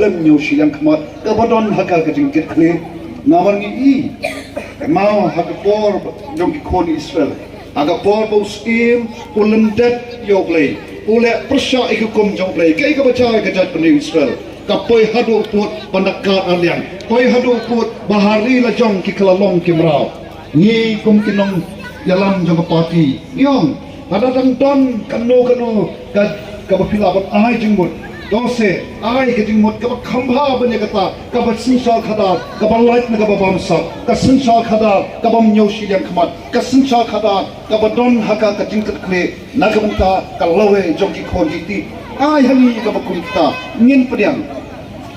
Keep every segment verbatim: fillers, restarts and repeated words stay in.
lem ñiew shiliang khmat kaba don ha ka ka jingkitkhlieh. Namar ngi i, kynmaw ha ka por jong ki khun Israel, ha ka por ba u Syiem u lyndet ïa U Blei, u leh pyrshah ïa ka hukum jong U Blei, kaei kaba jia ïa ka jaitbynriew Israel? Ka poi haduh pud ban da kar arliang, poi haduh pud ba ha ri la jong ki kylla long ki mraw. Ngi kum ki nongïalam jong ka party ngi ong, lada dang don kano kano ka, kaba phi lah ban ai jingmut, to se ai ka jingmut kaba kham bha ban ïa kata, kaba synshar khadar, kaba lait na kaba bamsap, ka synshar khadar kabym ñiew shiliang khmat, ka synshar khadar kaba don ha ka ka jingkitkhlieh na ka bynta ka lawei jong ki khun ki kti. Ai ha ngi kaba kum kita, ngin pdiang.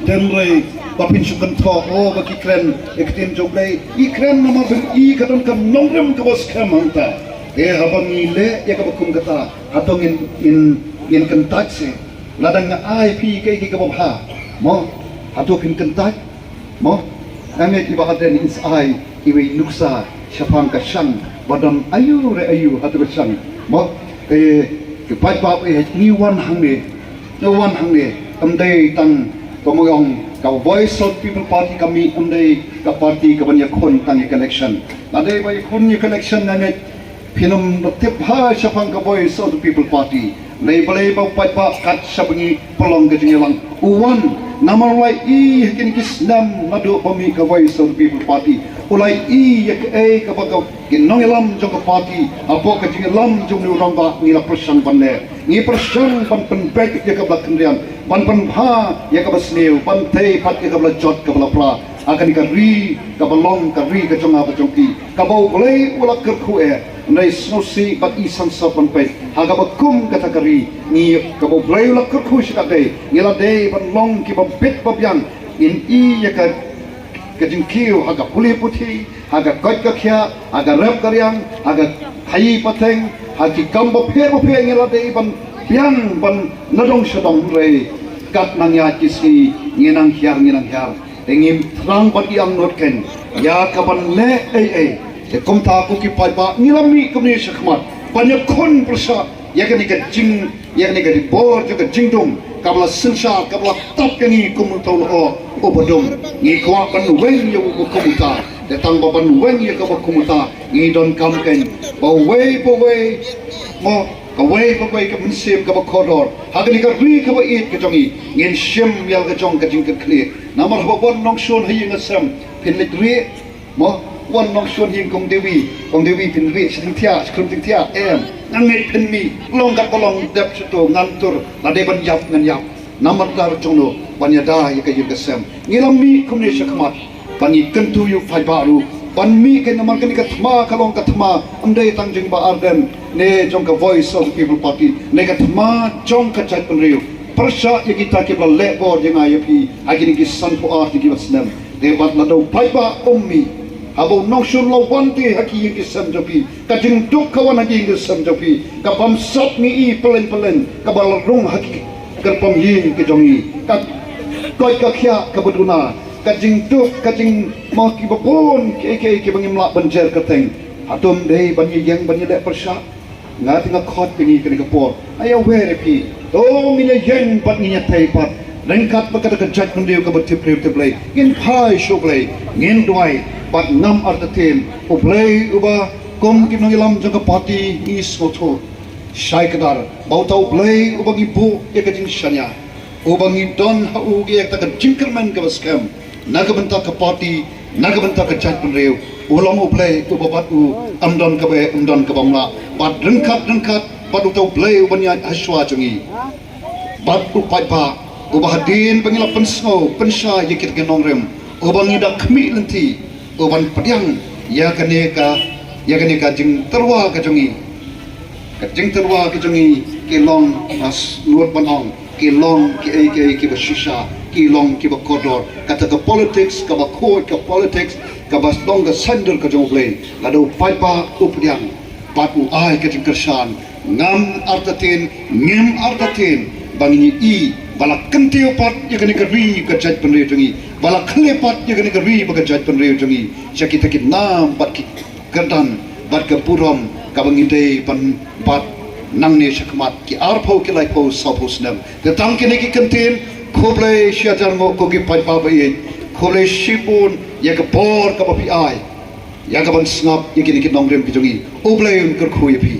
Hynrei ba phin shu kynthoh, oh, ba ki kren ïa ka ktien jong U Blei, ngi kren namar ba ngi i ka don ka nongrim kaba skhem hangta. Eh, haba ngi leh ïa kaba kum kata, hato ngin, ngin, ngin kyntait se? Lada nga ai phi kaei kaei kaba bha, mo, hato phin kyntait? Mo, nga ngeit i Bah Ardent in sa ai iwei i nuksa shaphang ka shang ba don aïu re aïu ha tu ka shang. Mo, eh, ki paidbah, eh, ngi wan hangne, ngi wan hangne ym dei tang, kumba ong, ka Voice of People Party ka mih, ym dei ka party kaban ïakhun tang ïa ka election. Lada dei ba ïakhun ïa ka election, nga ngeit phin ym da tip bha shaphang ka Voice of the People Party. Dei balei ba u paidbah kat shaba ngi pynlong ka jingïalang u wan? Namar u la i ha kine ki snem naduh ba mih ka Voice of the People Party, u la i ïa kaei kaba ka, ki nongïalam jong ka party hapoh ka jingïalam jong u rangbah ngi la pyrshang ban leh. Ngi pyrshang ban pynbeit ïa kaba la kynriang, ban pynbha ïa kaba sniew, ban tei pat ïa kaba la jot kaba la pra ha kane ka ri kaba long ka ri ka jong nga bad jong phi, kaba U Blei u la kyrkhu eh. Hynrei sngewsih bad i sangsot ban peit ha kaba kum kata ka ri, ngi, kaba U Blei u la kyrkhu shikatdei, ngi la dei ban long kiba bit ba biang. Ngin i ïa ka, ka jingkiew ha ka pule puthi, ha ka koit ka khiah, ha ka rep ka riang, ha ka khaii pateng, ha ki kam bapher bapher ngi la dei ban biang ban nadong shadong. Hynrei kat nang ïaid ki sngi ngi nang hiar, ngi nang hiar. Te ngim thrang ban ïa angnud kein ïa kaban leh ei ei. Te kumta ko ki paidbah, ngi la mih kumne shakhmat ban ïakhun pyrshah ïa kane ka jing, ïa kane ka bor jong ka jingdum kaba la synshar, kaba la tap ïa ngi kum uto u lyoh uba dum. Ngi kwah ban weng ïa uba kum uta. Te tang ba ban weng ïa kaba kum uta, ngi donkam kein ba uwei pa uwei, mo, kawei pa kawei ka mynsiem kaba kordor ha kane ka ri kaba ïeit ka jong ngi, ngin shim ïa la ka jong ka jingkitkhlieh. Namar haba wan nongshun ha ïing ha sem, phin leit rieh, mo, wan nongshun ha ïing Kong Dewi, Kong Dewi, phin rieh sha jingthiah, sha khun jingthiah? Em. Nga ngeit phin mih, long katba long, dep sha to, ngan tur, lada dei ban ïap ngan ïap. Namar kata ruh jong no ban ïada ïa ka ïing ka sem. Ngi la mih kumne shakhmat ban ïakyntu ïa u paidbah ruh ban mih kein, namar kane ka thma ka long ka thma ym dei tang jong Bah Ardent ne jong ka Voice of the People Party, ne ka thma jong ka jaitbynriew. Pyrshah ïa kita kiba la leh bor ïa nga ïa phi ha kine ki sanphew ar tylli ki snem. Te bad lada u paidbah um mih, haba u nongshun la wan te ha ki ïing ki sem jong phi, ka jingduk ka wan ha ki ïing ki sem jong phi, ka bamsap ngi i pylleng pylleng kaba la rung ha ki kyrpang ïing ki jong ngi, ka koit ka khiah kaba duna, ka jingduk, ka jing, mo, kiba bun kiei kiei kiba ngim lah ban jer kyrteng. Hato ym dei ban ïeng ban ïaleh pyrshah? Nga te nga khot ïa ngi kane ka por, ai, aware ïa phi. To ngin ïeng bad ngin ïatei pat ryngkat bad kata ka jaitbynriew kaba tip briew tip Blei. Ngin phai sha U Blei, ngin duwai bad ngam artatien. U Blei uba kum ki nongïalam jong ka party ngi sngewthuh shai kdar ba uta U Blei uba ngi buh ïa ka jingshaniah, uba ngi don ha u ïa kata ka jingkyrmen kaba skhem na ka bynta ka party, na ka bynta ka jaitbynriew. U long U Blei uba bad u, ym don kaba, ym don kaba mlak. Bad ryngkat ryngkat bad uta U Blei uba ngi ïaid ha shuwa jong ngi, bad u paidbah uba hadien ba ngi la pynsngew pynshai ïa kita ki nongrim, uba ngi da khmih lynti, uban pdiang ïa kane ka, ïa kane ka jingtyrwa ka jong ngi. Ka jingtyrwa ka jong ngi ki long, ah, sngewbha ban ong, ki long kiei kiei kiba shisha, ki long kiba kordor. Kata ka politics kaba khuid, ka politics kaba long ka saiñdur ka jong U Blei. Lada u paidbah u pdiang bad u ai ka jingkyrshan, ngam artatien, ngim artatien ba ngin ïohi ba la kyntiew pat ïa kane ka ri ka jaitbynriew jong ngi, ba la khlieh pat ïa kane ka ri bad ka jaitbynriew jong ngi sha kita ki nam bad ki kyrdan bad ka burom kaba ngi dei ban bat nangne shakhmat ki arphew, ki laiphew, sawphew snem. Te tang kine ki kyntien Khublei shihajar nguh ko ki paidbah ba ïeit. Khublei shibun ïa ka bor kaba phi ai ïa ka ban sngap ïa kine ki nongrim ki jong ngi. U Blei un kyrkhu ïa phi.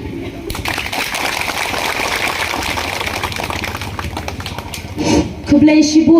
Khublei shibun.